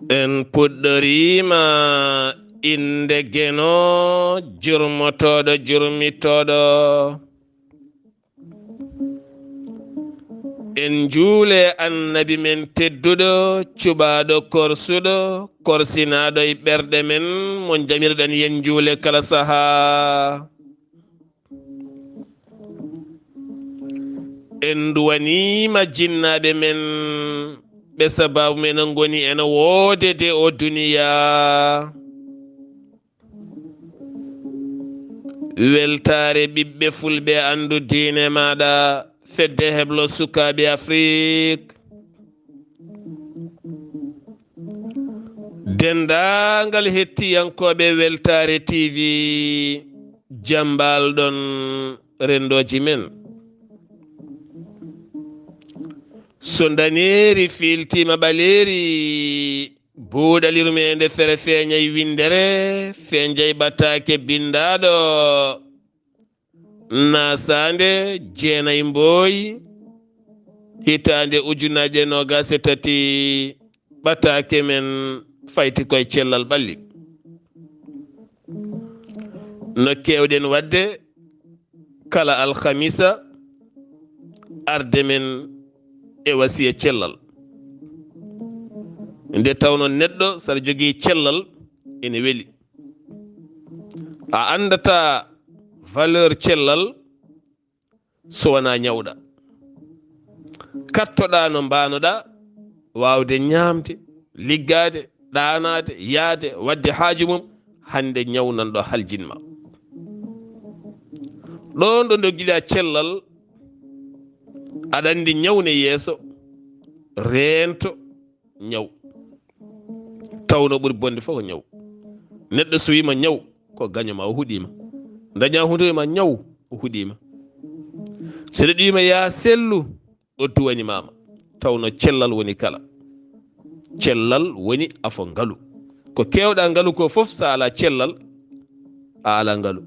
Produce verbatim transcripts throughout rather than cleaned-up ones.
En puɗɗoriima innde Geno, jurmotooɗo, jurmitooɗo. En njuule Annabi men tedduɗo, cuɓaaɗo, korsuɗo, korsinaaɗo e ɓerɗe men, mo jamirɗen yen njuule kala sahaa. En nduwaniima jinnaaɓe men, ɓe sabaabu men ngoni ena woodede o duniyaa. Weltaare ɓiɓɓe fulɓe, anndu diine maaɗa, fedde heblo sukaaɓe Afrik. Denndaangal hettiyankooɓe Weltaare T V, jambal ɗon renndooji men. So ndaneeri fiiltiima ɓaleeri, buuɗal yurmeende fere feeñay winndere, feeñay ɓataake binndaaɗo. Naasaande jeenay mbooy, hitaande ujunaaje noogaas e tati, ɓataake men fayti koye cellal ɓalli. No keewɗen waɗde, kala alhamisa, arde men e wasiya cellal. Nde tawno neɗɗo, saɗa jogii cellal, ene weli. A anndataa valeur cellal so wonaa ñawɗa. Kattoɗaa no mbaanoɗaa waawde ñaamde, liggaade, ɗaanaade, yahde, waɗde haaju mum, hannde ñaw nan ɗo haljin ma. Ɗoon ɗo ndogiɗaa cellal, aɗa anndi ñaw ne yeeso, reento, ñaw. Tawno ɓuri bonde fof ko ñaw. Neɗɗo so wiima ñaw, ko gaño ma, o huɗiima. Daña hunde ma ñaw, o huɗiima. So neɗɗo wiima yaa sellu, o duwanimaama. Tawno cellal woni kala. Cellal woni afo ngalu. Ko keewɗa ngalu ko fof, so a alaa cellal, a alaa ngalu.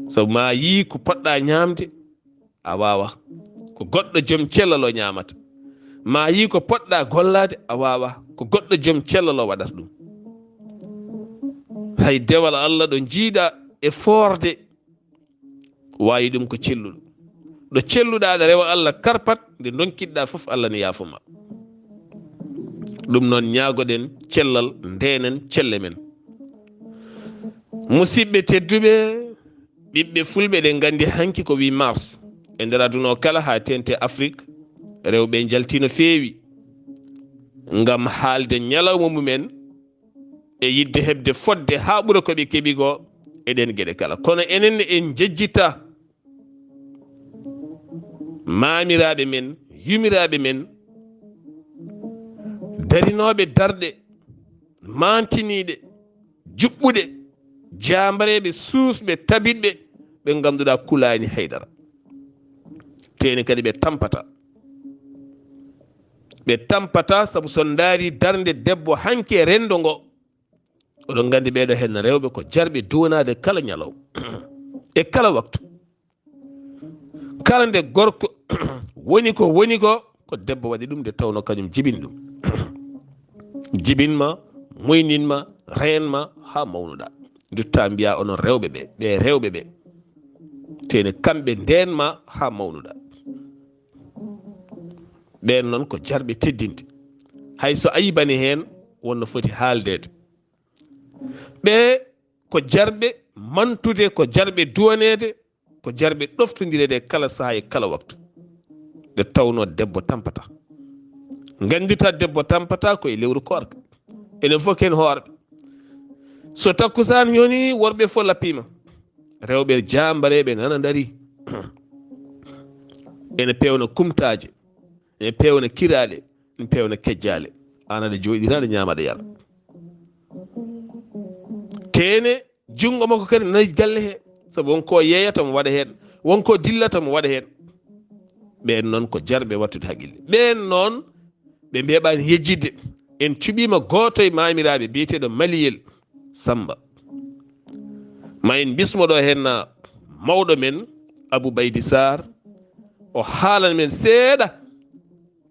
Sabu ma yii ko poɗɗa ñaamde, a waawa. Ko goɗɗo joom cellal o ñaamata. Ma yii ko poɗɗa gollaade, a waawa. Ko goɗɗo joom cellal o waɗata ɗum. Hay dewal Allah ɗo njiiɗa e foorde, waawi ɗum ko celluɗo. Ɗo celluɗa aɗa rewa Allah karpat, nde ndonkiɗɗa fof Allah ne yaafo ma. Ɗum noon ñaagoɗen cellal, ndenen celle men. Musidɓe tedduɓe, ɓiɓɓe fulɓe, ɗen nganndi hanki ko huit mars. E nder aduna o kala, haa teeŋti Afrik, rewɓe njalti no feewi ngam haalde ñalawma mumen e yiɗde heɓde fodde haa ɓura ko ɓe keɓi ko e ɗeen geɗe kala. Kono enen en njejjita maamiraaɓe men, yumiraaɓe men, darinooɓe darɗe maantiniiɗe, juɓɓuɗe, jaambareeɓe, suusɓe, tabitɓe, ɓe ngannduɗaa kulaani haydara. Teeni kadi ɓe tampata. Ɓe tampata sabu so ndaari darnde debbo hanki e renndo ngo, oɗon nganndi ɓeeɗo heen rewɓe ko jarɓe duwanaade kala ñalawma e kala waktu. Kala nde gorko woni ko woni ko, ko debbo waɗi ɗum, nde tawno kañum jibini ɗum. Jibin ma, muynin ma, reen ma haa mawnuɗa. Ndutta mbiya onon rewɓe ɓe, ɓe rewɓe ɓe. Tene kamɓe ndeen ma haa mawnuɗa. Ɓeen noon ko jarɓe teddinde. Hay so ayibani heen, wonno foti haaldeede. Ɓe ko jarɓe mantude, ko jarɓe duwaneede, ko jarɓe ɗoftondireede e kala sahaa e kala waktu. Nde tawnoo debbo tampata. Nganndita debbo tampata ko e lewru koorka. Enen fof ko heen hoorɓe. So takkusaan yoni, worɓe fof lappiima. Rewɓe jaambareeɓe nana ndarii. Ene peewna kumtaaje, ene peewna kiraaɗe, ene peewna kejjaale. Aan aɗa jooɗii tan, aɗa ñaama, aɗa yara. Teene, junngo makko kadi nana galle he, sabu won ko yeeyata mo waɗa heen, won ko dillata mo waɗa heen. Ɓeen noon ko jarɓe waɗtude haqqille. Ɓeen noon ɓe mbeɓani yejjidde. En cuɓima gooto e mamiraaɓe biyeteeɗo Maliyel Samba. Ma en bismo ɗo henna mawɗo men Abou Baydi Sarr, o haalan men seeɗa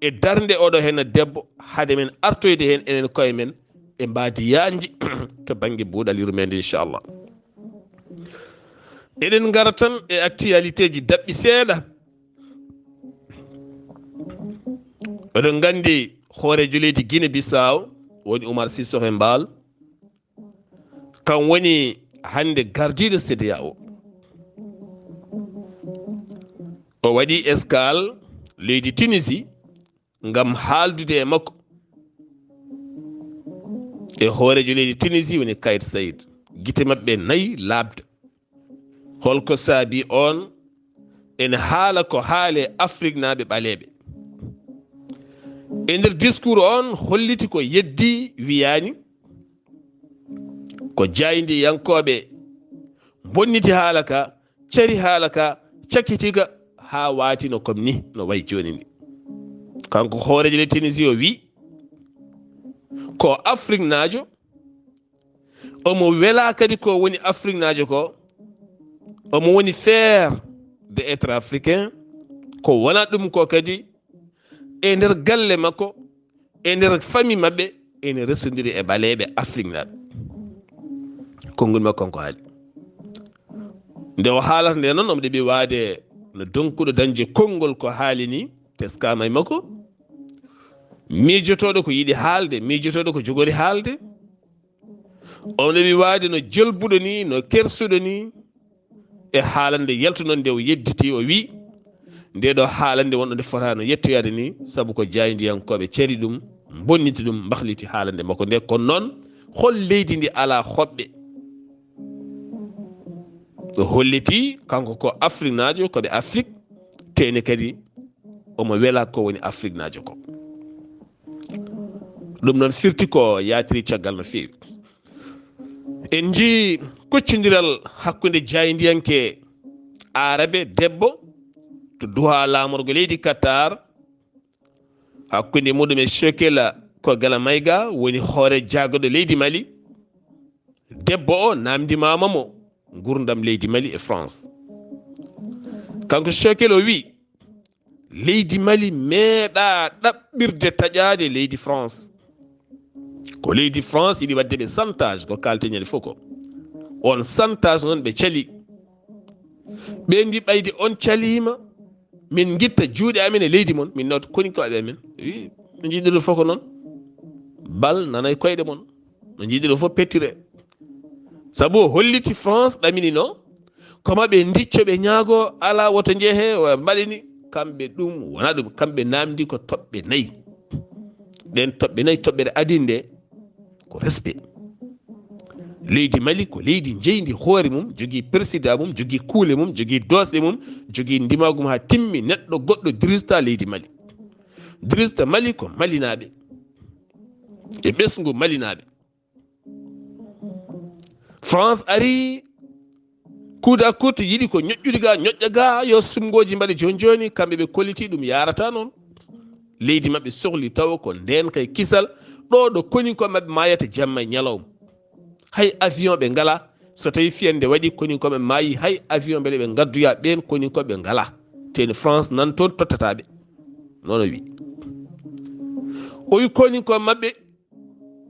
e darnde oɗo henna debbo, hade men artoyde hen enen koye men e mbaadi yaanji to bannge buuɗal yurmeende, inchallah. Eɗen ngara tan e actualité ji daɓɓi seeɗa. Oɗon nganndi hooreejo leydi Guinée Bissau woni Oumar Sissoko Embaló, kan woni hannde gardiiɗo CEDEAO. O waɗi escale leydi Tunisie ngam haaldude e makko e hooreejo leydi Tunisie woni Kais Saied. Gite maɓɓe nayi laaɓde. Holko saabi on ene haala ko haale Afriknaaɓe ɓaleeɓe? E nder discours on holliti ko yeddi wiyaani, ko jaayndiyankooɓe bonniti haala ka, cari haala ka, cakiti ka haa waati no comme ni, no wayi jooni ni. Kanko hooreejo leydi Tunisie o wi ko Afriknaajo, omo wela kadi ko woni Afriknaajo ko, omo woni fier de être africain, ko wona ɗum ko kadi e nder galle makko, e nder famille maɓɓe, ene resondiri e ɓaleeɓe Afriknaaɓe. Konngol makko kanko haali. Nde o haalata nde noon, omo ɗeɓi waade no donkuɗo dañde konngol ko haali ni, teskama e makko. Miijotooɗo ko yiɗi haalde, miijotooɗo ko jogori haalde. Omo ɗeɓi waade no jelbuɗo ni, no kersuɗo ni, e haalande yaltunoo nde o yedditi, o wi, nde ɗo haalande wonɗo nde fotaano yettoyaade ni, sabu ko jaayndiyankooɓe cari ɗum, mbonniti ɗum, mbahliti haalande makko nde. Kono noon, hol leydi ndi alaa hoɓɓe? O holliti, kanko ko Afriknaajo, ko ɓe Afrik, tene kadi omo wela ko woni Afriknaajo ko. Ɗum noon firti ko yaatiri caggal no feewi. En njii kuccondiral hakkunde jaayndiyanke Aarabe debbo to Doha laamorgo leydi Qatar, hakkunde muɗum e Shokela ko Gala Mayga woni hoore jaagoɗo leydi Mali. Debbo o namdimaama mo ngurdam leydi Mali e France. Kanko Shokela o wi, leydi Mali meeɗa ɗaɓɓirde taƴaade leydi France. Ko leydi France yiɗi waɗde ɓe chantage ko kaalte ñande fof ko. On chantage noon ɓe cali. Ɓe mbi ɓayde on caliima, min ngitta juuɗe amen e leydi mon, min nawta koni ko aɓe amen. Wi, no njiɗirɗon fof ko noon. Bal nanay koyɗe mon. No njiɗirɗon fof pettire. Sabu o holliti France ɗaminino, ko maɓe ndicco ɓe ñaago, ala woto njehe, o mbaɗini. Kamɓe ɗum wona ɗum, kamɓe namdi ko toɓɓe nayi. Ɗen toɓɓe nayi, toɓɓere adinde ko respect. Leydi Mali ko leydi jeyndi hoore mum, jogii président mum, jogii kuule mum, jogii doosɗe mum, jogii ndimaagu mum haa timmi. Neɗɗo goɗɗo dirista leydi Mali. Dirista Mali ko Malinaaɓe. E ɓesngu Malinaaɓe. France ari, kuuda kuutu yiɗi ko ñoƴƴude ga, ñoƴƴa ga, yo sumngooji mbaɗe jooni jooni, kamɓe ɓe kolliti ɗum yaarata noon. Leydi maɓɓe sohli tawa ko ndeen kay kisal, ɗo ɗo koni ko maɓɓe maayata jamma e ñalawma. Hay avion ɓe ngala, so tawi fiyande waɗi koni ko ɓe maayi, hay avion mbele ɓe ngaddoya ɓeen koni ko ɓe ngala. Teni France nan toon tottata ɓe. Noon o wi. O wi koni ko maɓɓe,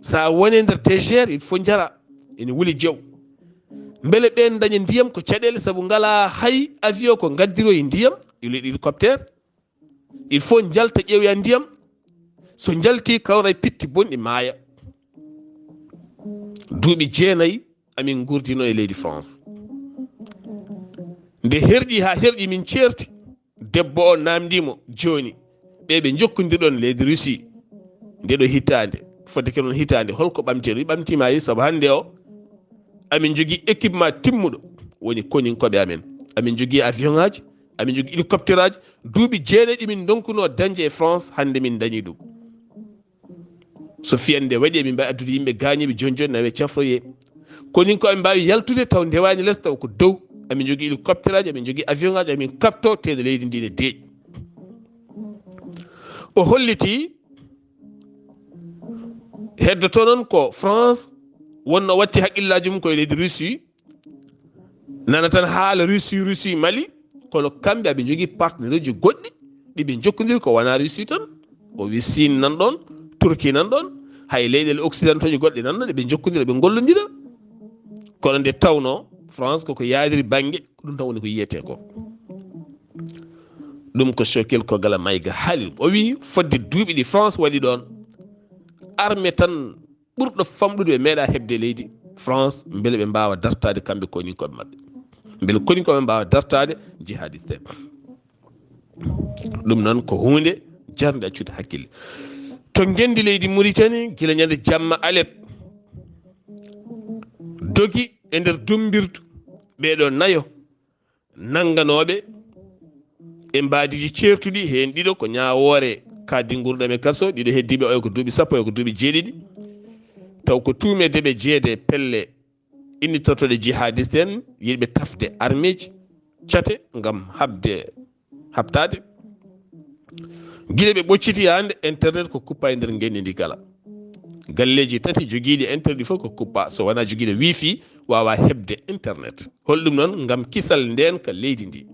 sa wone nder désert, il faut njara, ene wuli jew. Mbele ɓeen daña ndiyam ko caɗeele, sabu ngala hay avion ko ngaddiroyi ndiyam, il hélicoptère. Il faut njalta ƴeewoya ndiyam. So njalti kawra e pitti bonɗi maaya. Duuɓi jeenayi amin ngurdino e leydi France. Nde herƴi haa herƴi min ceerti, debbo o namdimo jooni, ɓe ɓe jokkondirɗon leydi Russie, nde ɗo hitaande, fodde ke noon hitaande, holko ɓamti? Ɗo ɓamtima yi, sabu hannde o, amin jogii équipement timmuɗo, woni koninkoɓe amen. Amin jogii avion aji, amin jogii hélicoptère aji. Duuɓi jeenayi ɗi min ndonkuno dañde e France, hannde min dañi ɗum. So fiyande waɗi, emin mbawi addude yimɓe gaañiiɓe jooni jooni, nawe cafroye. Koninkoɓe mbawi yaltude taw ndewani les, taw ko dow. Amin jogii hélicoptère aji, amin jogii avion aji, amin kapto teedo leydi ndi ne deeƴi. O holliti Heddoto noon ko France wonno watti haqqillaaji mum koye leydi Russie, nana tan haala Russie, Russie, Mali, kono kamɓe aɓe njogii partenaire uji goɗɗi ɗi ɓe njokkondiri ko wona Russie tan. O wi Chine nan ɗoon, Turquie nan ɗoon, hay leyɗeele occidentaux ji goɗɗe nan ɗoon, eɓe njokkondira, ɓe ngollondira. Kono nde tawnoo France koko yaadiri bannge, ko ɗum tan woni ko yiyetee ko. Ɗum ko Sokel ko gala Mayga haali ɗum. O wi fodde duuɓi ɗi France waɗi ɗoon, armée tan ɓurɗo famɗude ɓe meeɗa heɓde leydi France, mbele ɓe mbaawa dartaade kamɓe koninkooɓe maɓɓe. Mbele koninkooɓe mbaawa dartaade jihadiste en. Ɗum noon ko huunde jarnde accude hakkille. To ngenndi leydi Mauritanie, gila ñande jamma alet, dogi e nder dummbirdu ɓeeɗo nayo nannganooɓe e mbaadiiji ceertuɗi, heen ɗiɗo ko ñaawoore kaaɗdi nguurndam e kaso, ɗiɗo heddiiɓe, oyo ko duuɓi sappo, oyo ko duuɓi jeeɗiɗi. Taw ko tuumeede ɓe jeyeede e pelle innitortooɗe jihadiste en, yiɗɓe tafde armeeji cate ngam haɓde, haɓtaade. Gila ɓe ɓocciti yaande, internet ko kuppa e nder ngenndi ndi kala. Galleeji tati jogiiɗi internet fof ko kuppa. So wonaa jogiiɗo wifi, waawaa heɓde internet. Holɗum noon? Ngam kisal ndeenka leydi ndi.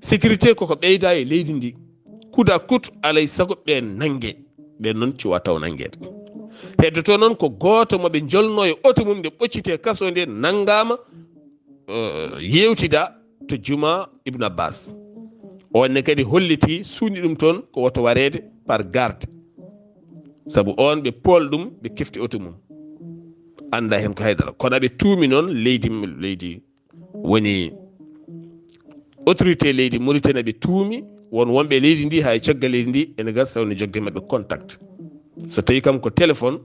Sécurité koko ɓeyda e leydi ndi. Kuuda kut alay sago ɓe nannge. Ɓen noon cuwa taw nanngeede. Heddoto noon ko gooto mo ɓe njolno e oto mum nde ɓoccitee kaso nde nanngaama, eh, yeewtida to juma Ibn Abbas. On ne kadi holliti, suuɗi ɗum toon ko woto wareede par garde. Sabu on ɓe pool ɗum, ɓe kefti oto mum. Annda heen ko haydara. Kono aɓe tuumi noon leydi, leydi woni autorité leydi Mauritanie, ɓe tuumi won wonɓe leydi ndi, haa e caggal leydi ndi, ene gasa taw ne jogde maɓɓe contact. So tawi kam ko téléphone,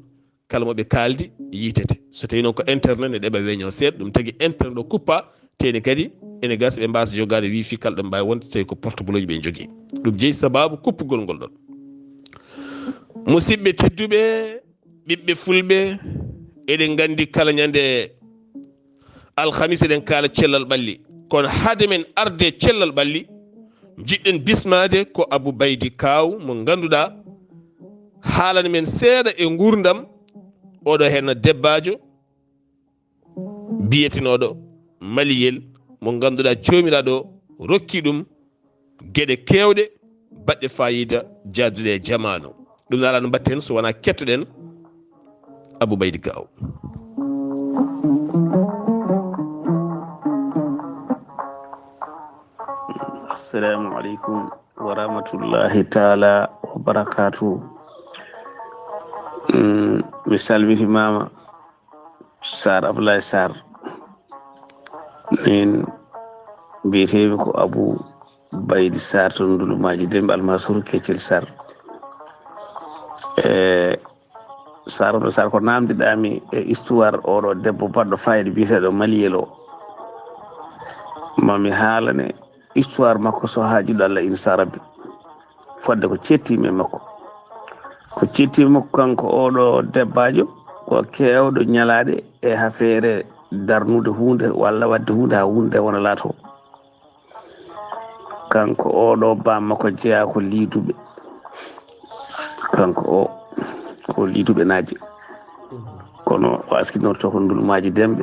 kala mo ɓe kaaldi, yiitete. So tawi noon ko internet, ne ɗeɓa weño seeɗa, ɗum tagi internet o kuppa, teni kadi ene gasa ɓe mbasa jogaade wifi kala ɗo mbaawi wonde, tawi ko portable uji ɓe njogii. Ɗum jeyi sababu kuppugol ngol ɗon. Musidɓe tedduɓe, ɓiɓɓe fulɓe, eɗen nganndi kala ñande alhamis eɗen kaala cellal ɓalli. Kono hade men arde cellal ɓalli, njiɗɗen bismaade ko Abou Baydi Kaaw mo ngannduɗaa haalani men seeɗa e nguurndam oɗo heen debbaajo biyetenooɗo Maliyel mo ngannduɗaa joomiraaɗo rokki ɗum geɗe keewɗe baɗɗe faayiida jaaduɗe e jamaanu. Ɗum alaa no mbatten so wonaa kettoɗen Abou Baydi Kaaw. Assalamu aleykum wa rahmatullahi taala wa barakatuhu. Mm, mi salmitimaama. Sarr Ablaye Sarr. Min mbiyetee-mi ko Abou Baydi Sarr to Ndulumaaji Demba Almasuru Keccel Sarr. E Sarr Ablaye Sarr, ko naamndiɗaa-mi e histoire oɗo debbo baɗɗo faayiida biyeteeɗo Maliyel o. Ma mi haalane histoire makko so haa juɗɗo Allah, insha Rabbi. Fodde ko cetti-mi e makko. Ko cetti-mi e makko kanko oɗo debbaajo, ko keewɗo ñalaaɗe e hafeere darnude huunde walla waɗde huunde haa huunde nde wona laato. Kanko oɗo bammakko jeyaa ko Liiduɓe. Kanko o, ko Liiduɓe naaje. Kono o askinorto ko Ndulmaaji Demɓe.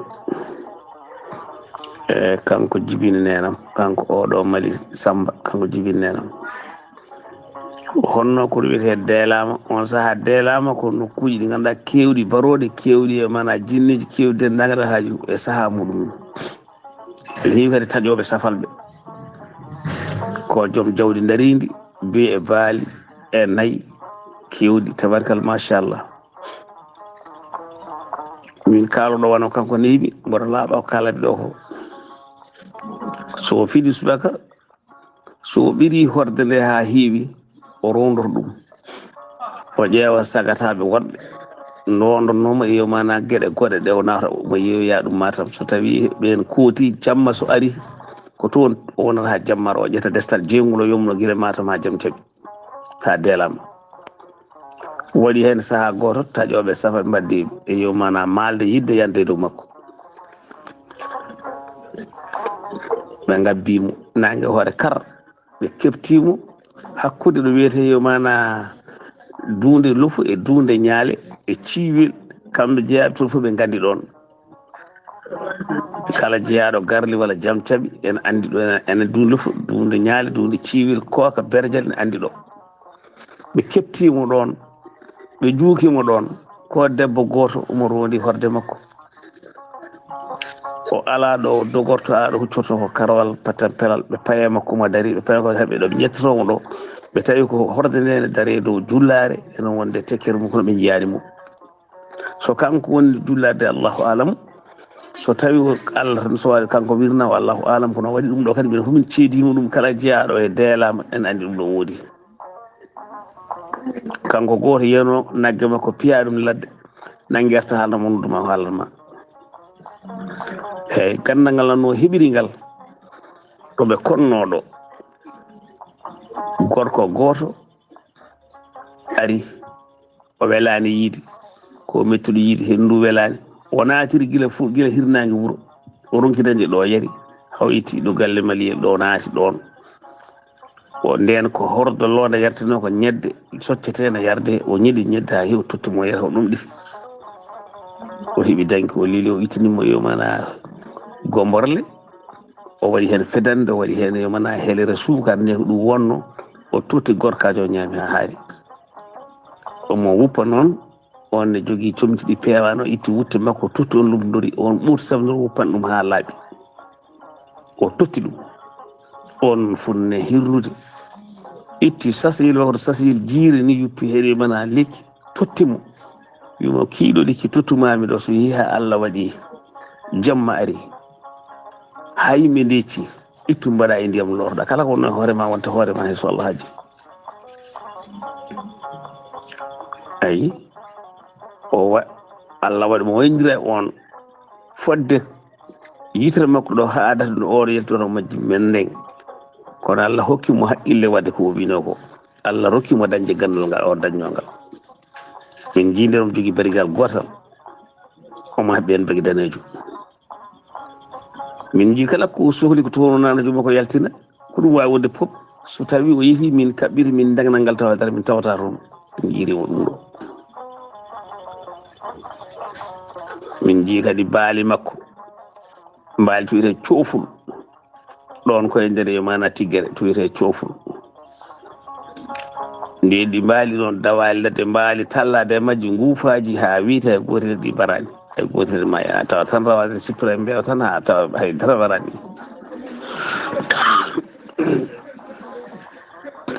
E kanko jibini neenam, kanko oɗo Mali Samba, kanko jibini neenam. Honno ko wiyetee Deelama, on sahaa Deelama ko nokkuuji ɗi ngannduɗaa keewɗi barooɗe, keewɗi e maanaa jinneeji, keewɗi denndaangal haaju e sahaa muɗum. Ene heewi kadi taƴooɓe safalɓe. Ko joom jawdi ndariindi, bee e baali, e nayi, keewɗi, tabarkal, machallah. Min kaaloɗo wano kanko neeɓi, mboɗo laaɓa ko kaalami ɗo ko. So o fiɗi subaka, so o ɓiri horde nde haa heewi, o rowndor ɗum. O ƴeewa sagataaɓe woɗɓe, ndondonnoo mo e yo maanaa geɗe goɗɗe ɗe o naata, mo yeeyoya ɗum Matam. So tawii ɓeen kooti jamma, so ari, ko toon o wonata haa jamma, o ƴetta destal jeyngol, o yomno gila Matam haa jam jaɓi, haa Deelama. Waɗi heen sahaa gooto, taƴooɓe safa ɓe mbaɗdi e yo maanaa maalde yiɗde yande e dow makko. Ɓe ngabbii mo naange hoore kar, ɓe keɓtii mo hakkunde ɗo wiyetee yo maanaa duunde Lofu e duunde Ñaale, e ciiwel, kamɓe jeyaaɓe toon fof ɓe nganndi ɗoon. Kala jeyaaɗo garli walla jam caɓi, ene anndi ɗo, ene, ene duunde fof, duunde ñaali, duunde ciiwel, kooka berjal ene anndi ɗo. Ɓe keɓtiimo ɗoon, ɓe njuukiimo ɗoon, ko debbo gooto omo roondi horde makko. O alaa ɗo dogorto, alaa ɗo huccorto, ko karwal patam pelal, ɓe paye makko mo dari, ɓe paye ko ɓe ɗo ƴettotoo mo ɗo, ɓe tawi ko horde nde ne daree dow jullaare, ene wonde tekkere mum kono ɓe njiyaani mo. So kanko woni jullaade, Allahu alam. So tawi ko Allah tan, so waɗi kanko wirna o, Allahu alam, kono waɗi ɗum ɗo kadi, minen fof min ceediima ɗum, kala jeyaaɗo e deelaama, en anndi ɗum ɗo woodi. Kanko gooto yiyano nagge makko piya ɗum ladde, nangi arta haalna mo noddu ma o haalna ma. Eeyi, ganndal ngal no heɓiri ngal, ɗo ɓe konnoo ɗo, gorko gooto ari, o welaani yiide, ko mettuɗo yiide, henndu welaani. O naatiri gila fu-, gila hirnaange wuro, o ronki dañde ɗo yari, haw itti ɗo galle Maliyel ɗo, naati ɗoon. O ndeen ko hordo loonda yartinoo ko ñebbe socceteeɗe yarde, o ñeɗi ñebbe haa heewi, o totti mo yara, o ɗum ɗi. O heɓi danki, o lili, o ittini mo yo mana gomborle, o waɗi heen fedande, o waɗi heen yo mana helere suukar, ne ko ɗum wonno, o totti gorkaajo o ñaami haa haari. Omo wuppa noon, on ne jogii comci ɗi peewano, itti wutte makko, totti on lumdori, on ɓuurti sabnor wuppan ɗum haa laaɓi. O totti ɗum. On funne hirrude. Itti sasiyel makko, to sasiyel jiire ni yuppi heɗe mana lekki, totti mo. Wi mo, "Kiiɗo lekki tottumaami ɗo, so yehi haa Allah waɗi jamma ari. Haa yimɓe ndecci, ittu mbaɗa e ndiyam lorɗa. Kala ko wonno e hoore ma, wonta hoore ma he so Allah haji." Ayi. O wa-, Allah waɗi mo wayndira e on. Fodde yitere makko ɗo haa adata ɗo oɗo yaltoro majji men nden. Kono Allah hokki mo haqqille waɗde ko o wiino ko. Allah rokki mo dañde ganndal ngal o dañnoo ngal. Min njii nder omo jogii barigal gootal. Omo haɓɓi heen bagi daneejo. Min njii kala ko sohli ko toon o naana joom makko yaltina. Ko ɗum waawi wonde fof. So tawi o yehi min kaɓɓiri min dagnal ngal tawa dara min tawata toon. Min njiiri mo ɗum ɗo. Min njii kadi baali makko. Mbaali to wiyetee cooful. Ɗoon ko e nder yo mana tiggere to wiyetee cooful. Nde ɗi mbaali ɗoon dawaali ladde mbaali tallaade e majji nguufaaji haa wiyta e gootel ɗi mbaraani. E gootel ma yaa tawa tan rawaade sippira e mbeewa tan haa tawa hay dara mbaraani.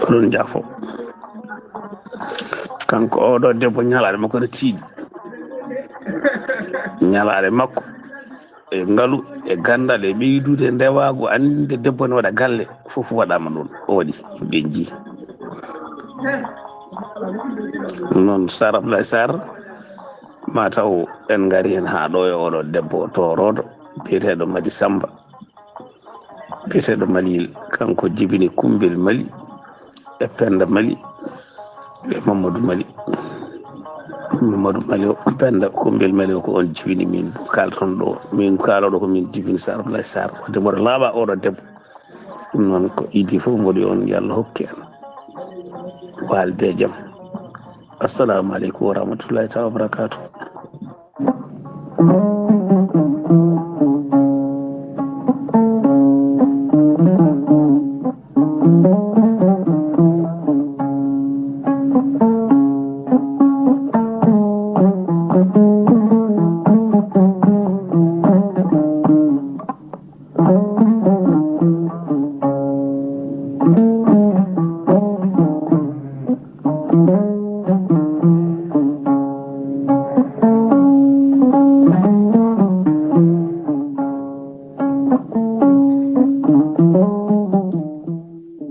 Oɗon njaafo. Kanko oɗo debbo ñalaaɗe makko ene tiiɗi. Ñalaaɗe makko e ngalu e ganndal e ɓeydude ndewaagu, annde debbo ne waɗa galle, fof waɗaama ɗoon. O waɗi, ɓe njii. Noon Sar Ablaye Sar, ma taw en ngari heen haa ɗo e oɗo debbo toorooɗo, biyeteeɗo Madi Samba. Biyeteeɗo Maliyel, kanko jibini Kumbel Mali e Penda Mali e Mamadou Mali. Mamadou Mali o, Penda Kumbel Mali o ko on jibini min kaalton ɗo. Min kaalooɗo ko min jibini Sar Ablaye Sar. Wadde mboɗo laaɓa oɗo debbo. Ɗum noon ko idii fof mboɗo on yo Allah hokki en waalde e jam. Assalamu aleykum wa rahmatullahi taala wa barakatuh.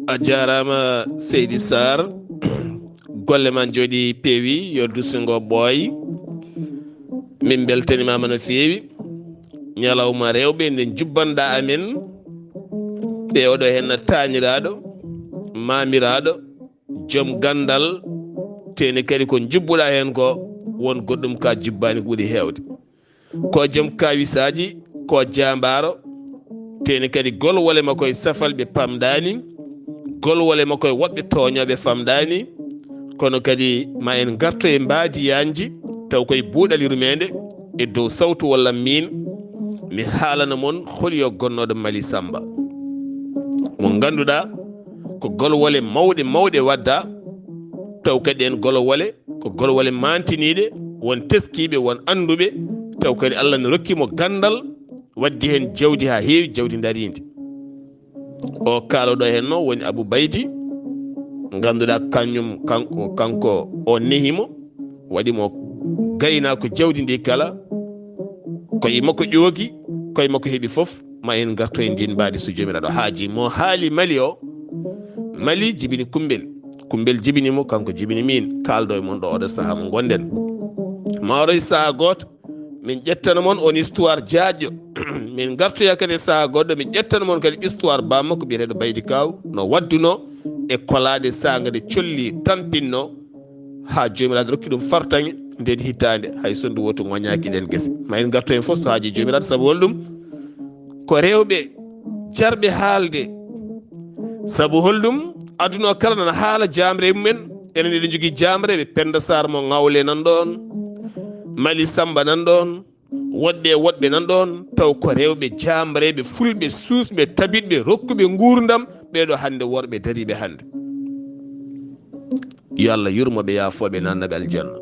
A jaaraama, Seydi Sarr. Golle ma njooɗi, peewi, yo dusungo ɓooy. Min mbeltaniima ma no feewi. Ñalawma rewɓe nde njubbanɗa amen. E oɗo heen taaniraaɗo, maamiraaɗo, joom ganndal, teni kadi ko njubbuɗa heen ko, won goɗɗum ka jubbaani ko ɓuri heewde. Ko joom kaawisaaji, ko jaambaaro, teni kadi golwole makko e safal ɓe pamɗaani, golwole makko e woɓɓe tooñooɓe famɗaani, kono kadi ma en ngarto e mbaadiyaanji, taw koye buuɗal yurmeende e dow sawtu walla miin mi haalana mon holi yo gonnooɗo Mali Samba. Mo ngannduɗaa ko golwole mawɗe mawɗe wadda, taw kadi en golwole ko golwole maantiniiɗe, won teskiiɓe, won annduɓe, taw kadi Allah no rokki mo ganndal, waddi heen jawdi haa heewi, jawdi ndariindi. O kaaloɗo heen noon woni Abu Baydi, ngannduɗaa kañum, kanko, kanko o nehi mo, waɗi mo gaynaako jawdi ndi kala, koye makko ƴoogi, koye makko heɓi fof, ma en ngarto e ndin mbaadi so Joomiraaɗo haaji. Mo haali Mali o, Mali jibini Kumbel, Kumbel jibini mo, kanko jibini min, kaaldo e mon ɗo oɗo sahaa mo ngonɗen. Ma waroy sahaa gooto, min ƴettana mon on histoire jaajɗo. Min ngartoya kadi e sahaa goɗɗo, min ƴettana mon kadi histoire bammakko biyeteeɗo Baydi Kaaw, no waddunoo e kolaade saanga nde colli tampinno, haa Joomiraaɗo rokki ɗum fartaŋŋe nden hitaande, hay so ndu woto ŋoñaaki ɗen gese. Ma en ngarto heen fof so haaji Joomiraaɗo, sabu holɗum? Ko rewɓe jarɓe haalde. Sabu holɗum? Aduna o kala nana haala jaamre mumen. Enen eɗen njogii jaamre, ɓe Pennda Saar mo Ŋawle nan ɗoon, Mali Sammba nan ɗoon, woɗɓe e woɗɓe nan ɗoon, taw ko rewɓe jaamreeɓe, fulɓe, suusɓe, tabitɓe, rokkuɓe nguurndam, ɓee ɗoo hannde worɓe dariiɓe hannde. Yo Allah yurmo ɓe, yaafo ɓe, nanna ɓe aljanna.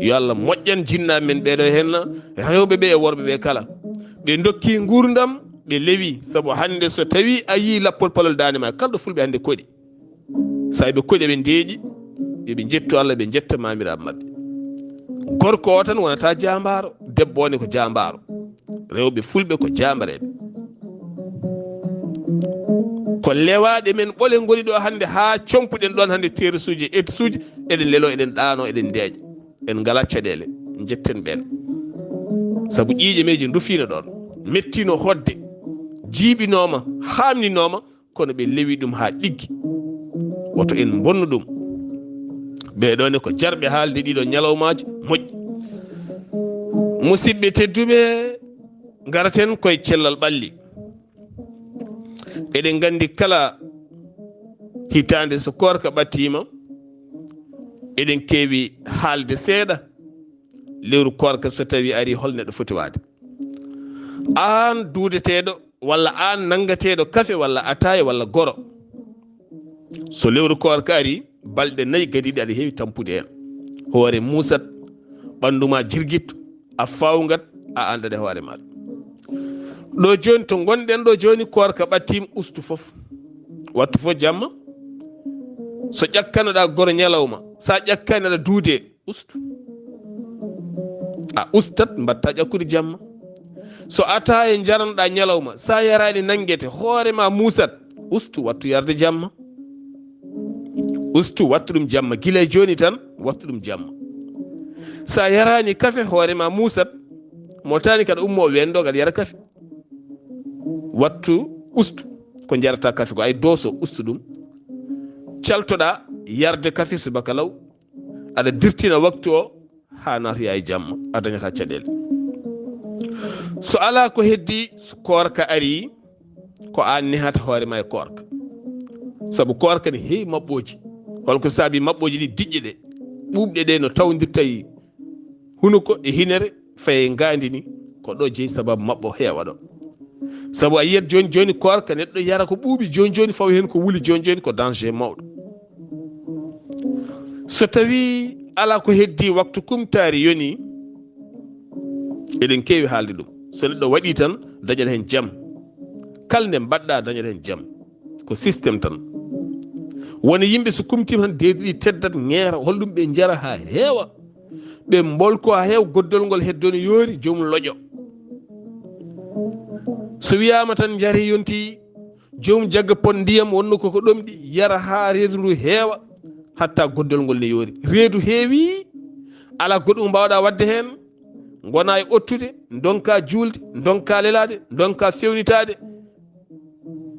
Yo Allah moƴƴan jinnaaɓe men ɓee ɗoo heen, rewɓe ɓe e worɓe ɓe kala. Ɓe ndokki nguurndam, ɓe lewi, sabu hannde so tawii a yii lappol palol daande ma, kala ɗo fulɓe hannde koɗi. So ɓe koɗi, ɓe ndeeƴi, yo ɓe njettu Allah, ɓe njetta maamiraaɓe maɓɓe. Gorko o tan wonata jaambaaro, debbo o ne ko jaambaaro. Rewɓe fulɓe ko jaambareeɓe. Ko lewaaɗe men ɓole ngoni ɗo hannde, haa compuɗen ɗoon hannde terasuuji e etsuuji, eɗen lelo, eɗen ɗaano, eɗen ndeeƴa. En ngalaa caɗeele, njetten ɓeen. Sabu ƴiiƴe meeje ndufiino ɗoon, mettiino hoɗde, jiiɓinooma, haamninooma, kono ɓe lewi ɗum haa ɗiggi. Woto en mbonnu ɗum. Ɓee ɗoo ne ko jarɓe haalde ɗiɗo ñalawmaaji moƴƴi. Musidɓe tedduɓe, ngaraten koye cellal ɓalli. Eɗen nganndi kala hitaande so koorka ɓattiima, eɗen keewi haalde seeɗa. Lewru koorka so tawi ari, hol neɗɗo foti waade? Aan duudeteeɗo walla aan nanngateeɗo kafe walla ataaya walla goro, so lewru koorka ari, balɗe nayi gadiiɗe aɗa heewi tampude heen. Hoore muusat, ɓanndu ma jirgitto, a fawngat, a anndat e hoore maaɗa. Ɗo jooni to ngonɗen ɗo jooni, koorka ɓattiima, ustu fof. Wattu fof jamma. So ƴakkanoɗaa goro ñalawma, so a ƴakkaani aɗa duude, ustu. A ustat, mbaɗta ƴakkude jamma. So ataaya njaranoɗaa ñalawma, so a yaraani nanngete, hoore ma muusat, ustu, wattu yarde jamma. Ustu, wattu ɗum jamma. Gila e jooni tan, wattu ɗum jamma. So a yaraani kafe, hoore ma muusat, motaani kaɗa ummoo weenndo, kaɗa yara kafe. Wattu, ustu ko njarata kafe ko, ay dooso, ustu ɗum. Caltoɗaa yarde kafe subaka law, aɗa dirtina waktu o haa naatoya e jamma, a dañata caɗeele. So alaa ko heddii, so koorka arii, ko aan nehata hoore ma e koorka. Sabu koorka ne heewi maɓɓooji. Holko saabi maɓɓooji ɗi? Diƴƴe ɗe, ɓuuɓɗe ɗe no tawndirta e hunuko e hinere, faye ngaandi ni, ko ɗo jeyi sababu maɓɓo heewa ɗo. Sabu a yiyat jooni jooni koorka neɗɗo yara ko ɓuuɓi jooni jooni, fawa heen ko wuli jooni jooni, ko danger mawɗo. So tawi alaa ko heddii, waktu kumtaari yoni, eɗen keewi haalde ɗum. So neɗɗo waɗi tan, dañat heen jam. Kala nde mbaɗɗa, dañat heen jam. Ko système tan. Woni yimɓe so kumtiima tan, deedi ɗi teddat, ŋeera, holɗum ɓe njara haa heewa. Ɓe mbolko haa heewa, goddol ngol heddo no yoori, joomum loƴo. So wiyaama tan njare yonti, joomum jagga pot ndiyam wonno koko ɗomɗi, yara haa reedu ndu heewa, hatta goddol ngol ne yoori. Reedu heewi, alaa goɗɗum mbaawɗa waɗde heen, ngona e ottude, ndonka juulde, ndonka lelaade, ndonka fewnitaade.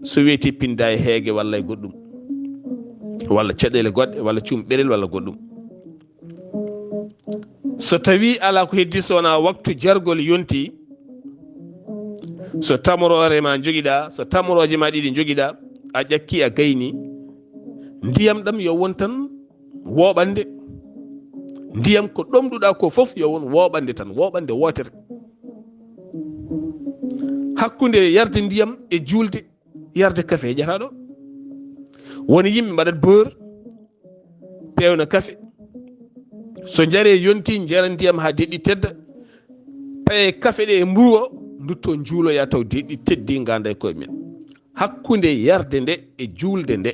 So weeti pinda e heege walla e goɗɗum, walla caɗeele goɗɗe, walla cum ɓerel walla goɗɗum. So tawi alaa ko heddi so wonaa waktu jargol yonti, so tamoroore ma njogiɗa, so tamorooje ma ɗiɗi njogiɗa, a ƴakki, a gayni, ndiyam ɗam yo won tan wooɓande. Ndiyam ko ɗomɗuɗa ko fof yo won woɓande tan, woɓande wotere. Hakkunde yarde ndiyam e juulde, yarde kafe heƴata ɗo. Woni yimɓe mbaɗat beurre, pewna kafe. So njare yonti, njara ndiyam ha deɗɗi tedda. Paye kafe ɗe e mburu o, ndutto njuuloya taw deɗɗi teddi, nganda e koye men. Hakkunde yarde nde e juulde nde,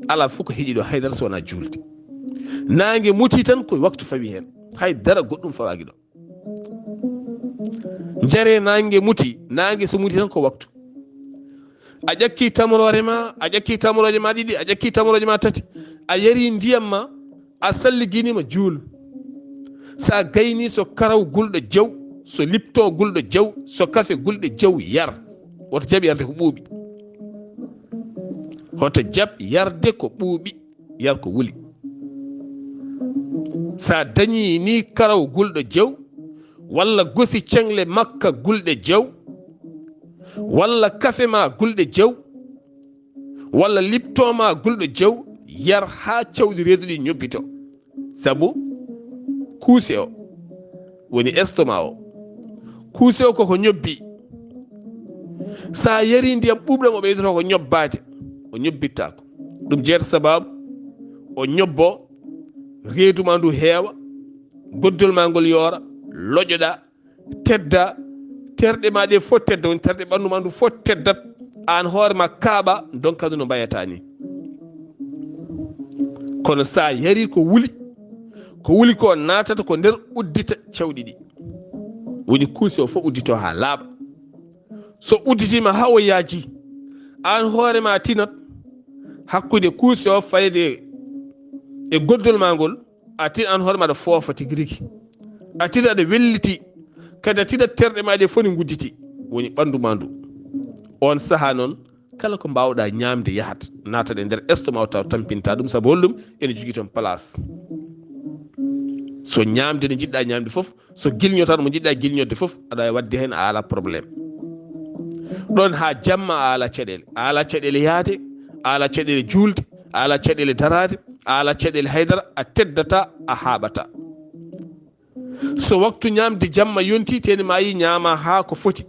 ala fof ko heƴi ɗo, haydara so wona juulde. Naange muti tan ko waktu fawi hen, haydara goɗɗum fawaki ɗo. Njare naange muti, naange so muti tan ko waktu. A ƴakki tamorore ma, a ƴakki tamoroje ma ɗiɗi, a ƴakki tamoroje ma tati, a yari ndiyam ma, a salliginima, juul. Sa gayni so karaw gulɗo jaw, so lipton gulɗo jaw, so kafe gulɗe jaw, yar. Woto jaɓ yarde ko ɓuuɓi. Hoto jaɓ yarde ko ɓuuɓi, yar ko wuli. Sa dañi ni karaw gulɗo jaw, walla gosi cengle makka gulɗe jaw, walla kafe ma gulɗe jaw, walla lipton ma gulɗo jaw, yar ha cawɗi reedu ɗi ñobbito. Sabu kuuse o woni estomac o. Kuuse o koko ñobbi. Sa yari ndiyam ɓuuɓɗam, o ɓeydoto ko ñobbaade, o ñobbittaako. Ɗum jeeyata sababu o ñobbo, reedu ma ndu heewa, goddol ma ngol yoora, loƴoɗa, tedda, terɗe ma ɗe fof tedda, woni terɗe ɓanndu ma ndu fof teddat, aan hoore ma kaaɓa, donka ndu no mbayata ni. Kono sa yari ko wuli, ko wuli ko naatata ko nder, uddita cawɗi ɗi. Woni kuuse o fof uddito ha laaɓa. So udditima ha o yaaji, aan hoore ma tinat hakkunde kuuse o fayde e goddol ma ngol, a tin aan hoore ma aɗa foofa tigi rigi. A tin aɗa welliti, kadi a tinat terɗe ma ɗe fof ne ngudditi, woni ɓanndu ma ndu. On saha noon, kala ko mbawɗa ñaamde yahat, natat e nder estomac o taw tampinta ɗum, sabu holɗum? Ene jogii toon place. So ñaamde nde njiɗɗa ñaamde fof, so gilñotaɗo mo njiɗɗa gilñodde fof, aɗa wawi wadde hen, a ala problème. Ɗon ha jamma a ala caɗele, a ala caɗele yaade, a ala caɗele juulde, a ala caɗele daraade, a ala caɗele haydara, a teddata, a haaɓata. So waktu ñaamde jamma yonti, teni ma yi ñaama ha ko foti,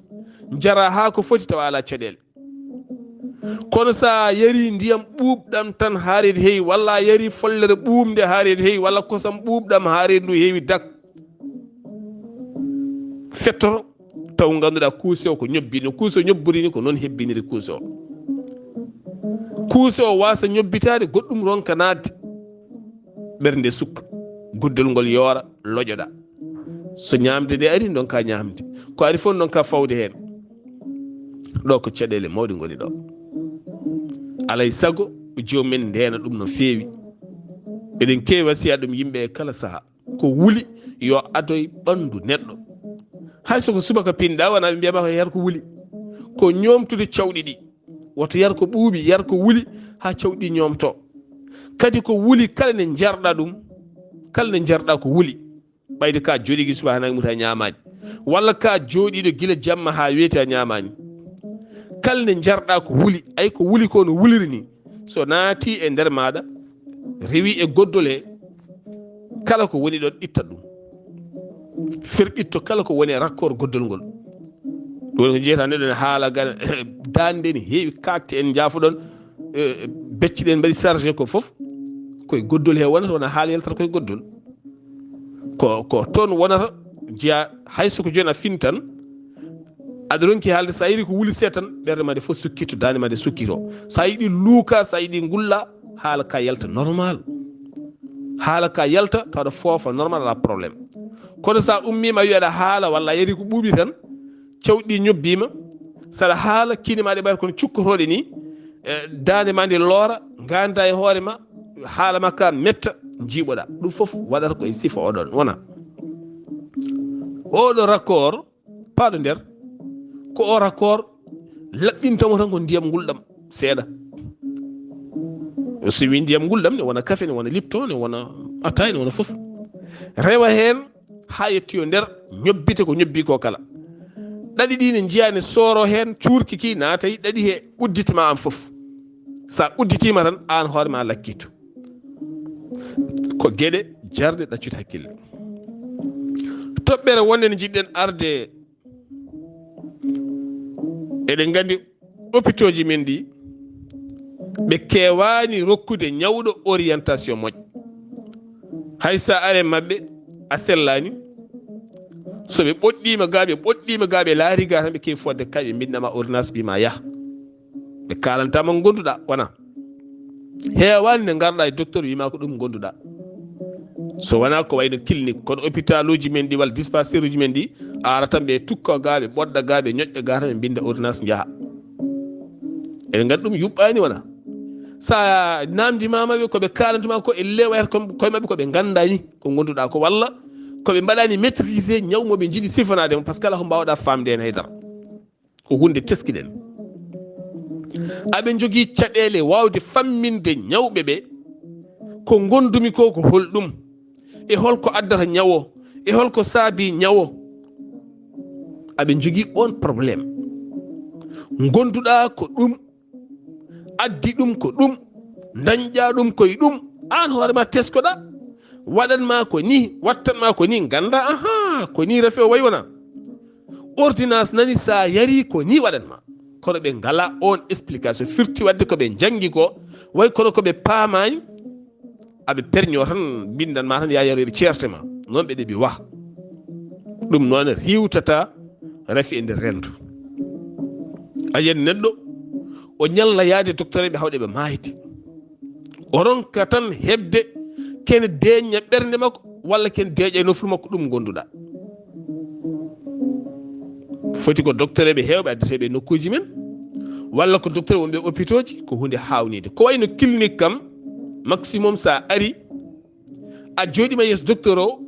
jara ha ko foti, tawa ala caɗele. Kono sa yari ndiyam ɓuuɓɗam tan ha reedu heewi, walla a yari follere ɓuuɓnde ha reedu heewi, walla kosam ɓuuɓɗam ha reedu ndu heewi dak, fettoto, taw ngannduɗa kuuse o ko ñobbi, no kuuse o ñobbori ni, ko noon hebbiniri kuuse o. Kuuse o wasa ñobbitaade, goɗɗum ronka naatde. Ɓernde sukka, guddol ngol yoora, loƴoɗa. So ñaamde nde ari, ndonka ñaamde. Ko ari fof, ndonka fawde heen. Ɗo ko caɗeele mawɗe ngoni ɗo. Alay sago, joom men ndeena ɗum no feewi. Eɗen keewi wasiya ɗum yimɓe e kala saha. Ko wuli yo adoy ɓanndu neɗɗo. Hay so ko subaka pinɗa, wona ɓe mbiyama ko yar ko wuli. Ko ñoomtude cawɗi ɗi. Woto yar ko ɓuuɓi, yar ko wuli haa cawɗi ñoomto. Kadi ko wuli kala nde njarɗa ɗum, kala nde njarɗa ko wuli. Ɓayde ka jooɗiiɗo subaka nangi muta ñaamaani. Walla ka jooɗiiɗo gila jamma haa weeti a ñaamaani. Kala nde njarɗa ko wuli, ay ko wuli ko no wuliri ni. So naati e nder maaɗa, rewi e goddol he, kala ko woni ɗon, itta ɗum. Ferɓitto kala ko woni e raccord goddol ngol. Ɗum woni ko jeyata neɗɗo ne haala gana, daande ne heewi, kaakte en njaafoɗon, eh, becce ɗen mbaɗi chargé ko fof, koye goddol he wonata, wona haala yaltata koye goddol. Ko, ko toon wonata, jeya hay so ko jooni a fin tan, aɗa ronki haalde, so a yiɗi ko wuli seeɗa tan, ɓernde ma nde fof sukkitto, daande ma nde sukkito. So a yiɗi luuka, so a yiɗi ngulla, haala ka yalta normal. Haala ka yalta, tawa aɗa foofa normal, alaa problème. Kono so a ummiima, a wiya aɗa haala, walla a yari ko ɓuuɓi tan, cawɗi ñobbiima, so aɗa haala, kine ma ɗe mbayata kono cukkotooɗe ni, eh, daande ma nde loora, ngannda e hoore ma, haala ma ka metta, njiiɓoɗa. Ɗum fof waɗata ko e sifa oɗon, wona? Oɗo raccord, paaɗo nder, ko o raccord laɓɓinta mo tan ko ndiyam ngulɗam seeɗa. So wi ndiyam ngulɗam, ne wona kafe, ne wona lipton, ne wona ataay, ne wona fof. Rewa heen haa yettoyo nder, ñobbite ko ñobbi ko kala. Ɗaɗi ɗi ne njiya ne sooro heen, cuurki ki naatay ɗaɗi he, uddita ma aan fof. Sa udditiima tan, aan hoore ma lakkito. Ko geɗe jarde ɗaccude hakkille. Toɓɓere wonde ne jiɗɗen arde, eɗen nganndi hôpitaux ji men ɗi, ɓe keewaani rokkude ñawɗo orientation moƴƴo. Hay so a ari e maɓɓe, a sellaani. So ɓe ɓoɗɗiima ga, ɓe ɓoɗɗiima ga, ɓe laari ga tan, ɓe keewi fodde kay, ɓe mbinnda ma ordonnance, mbiya ma yah. Ɓe kaalanta ma ko ngonduɗa, wona? Heewaani nde ngarɗa e docteur, wiya ma ko ɗum ngonduɗa. So wona ko wayno clinique, kono hôpitaux uji men ɗi walla dispensaire uji men ɗi, a ara tan ɓe tukka ga, ɓe ɓoɗɗa ga, ɓe ñoƴƴa ga tan, ɓe mbinnda ordonnance, njaha. Eɗen nganndi ɗum yuɓɓaani, wona? Sa naamndiima ɓe, ko ɓe kaalanta ma ko, ellee wayata ko koye maɓɓe ko ɓe nganndaani ko ngonduɗa ko, walla ko ɓe mbaɗaani maîtriser ñaw mo ɓe njiɗi sifanaade ma, par ce que alaa ko mbaawɗa faamde heen hay dara. Ko huunde teskiɗen. Aɓe njogii caɗeele waawde famminde ñawɓe ɓe, ko ngondumi ko, ko holɗum, e holko addata ñaw o, e holko saabii ñaw o. Aɓe njogii oon problème. Ngonduɗa ko ɗum, addi ɗum ko ɗum, dañƴa ɗum koye ɗum, aan hoore ma teskoɗa, waɗan ma ko ni, wattan ma ko ni, ngannda, aha, ko ni rafi o wayi, wona? Ordonnance nani, sa yari ko ni waɗan ma. Kono ɓe ngala oon explication, firti waɗde ko ɓe njanngi ko, way kono ko ɓe paamaani, aɓe perño tan, mbindan ma tan, ya yaroɓe ceerte ma. Noon ɓe ɗeɓi wa. Ɗum noon riiwtata rafi e nder renndo. A yiyan neɗɗo, o ñalla yaade docteur ɓe hawɗe ɓe maayde. O ronka tan heɓde kene deeƴna ɓernde makko, walla kene deeƴa e nofru makko, ɗum ngonduɗa. Foti ko docteur ɓe heewɓe addeteeɓe e nokkuuji men, walla ko docteur wonɓe e hôpitaux ji, ko huunde haawnide. Ko wayno clinique kam, maximum sa ari, a jooɗiima yeeso docteur o,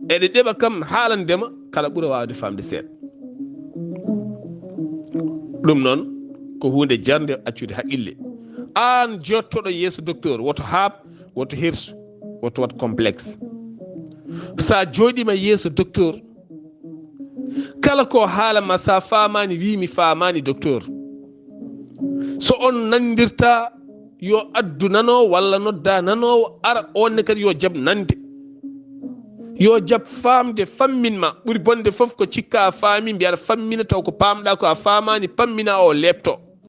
eɗe ɗeɓa kam haalandema, kala ɓura waawde faamde seeɗa. Ɗum noon, ko huunde jarnde accude haqqille. Aan jottoɗo yeeso docteur, woto haaɓ, woto hersu, woto waɗ complexe. Sa jooɗiima yeeso docteur, kala ko haala ma, sa faamaani, wi mi faamaani, docteur. So on nanndirta, yo addu nanoowo walla nodda nanoowo, ara, on ne kadi yo jaɓ nande. Yo jaɓ faamde, fammin ma. Ɓuri bonde fof ko cikka a faami, mbiya aɗa fammina, taw ko paamɗa ko a faamaani, pammina, o leepto.